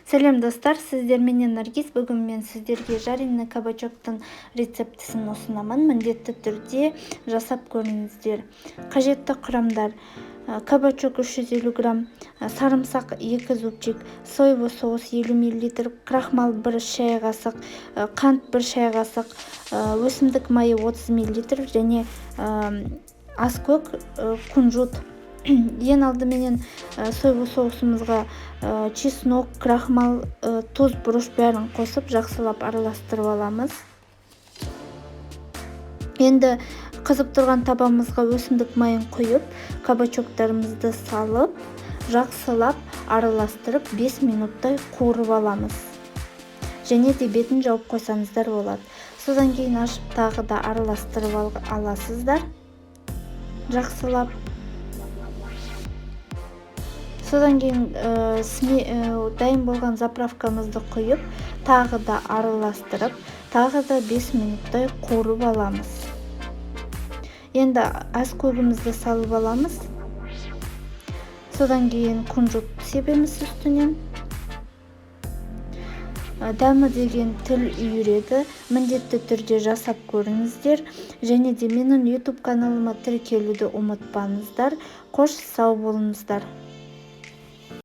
Сәлем, достар! Сіздерменен Наргиз. Бүгін мен сіздерге жареный кабачоктың рецептісін ұсынамын. Міндетті түрде жасап көріңіздер. Қажетті құрамдар: кабачок 350 грамм, сарымсақ 2 зубчик, соевый соус 50 мл, крахмал 1 шай қасық, қант 1 шай қасық, өсімдік майы 30 мл және аскөк, кунжут. Ең алдыменен соевый соусымызға чеснок, крахмал, тұз, бұрыш, бәрін қосып, жақсылап араластырып аламыз. Енді қызып тұрған табамызға өсімдік майын құйып, кабачоктарымызды салып, жақсылап араластырып, 5 минуттай қуырып аламыз. Және де бетін жауып қойсаңыздар болады. Содан кейін ашып, тағы да араластырып аласыздар жақсылап. Содан кейін дайын болған заправкамызды құйып, тағы да араластырып, тағы да 5 минуттай қуырып аламыз. Енді аскөгімізді салып аламыз. Содан кейін кунжут себеміз үстінен. Дәмі деген тіл үйіреді. Міндетті түрде жасап көріңіздер және де менің YouTube каналыма тіркелуді ұмытпаңыздар. Қош, сау болыңыздар!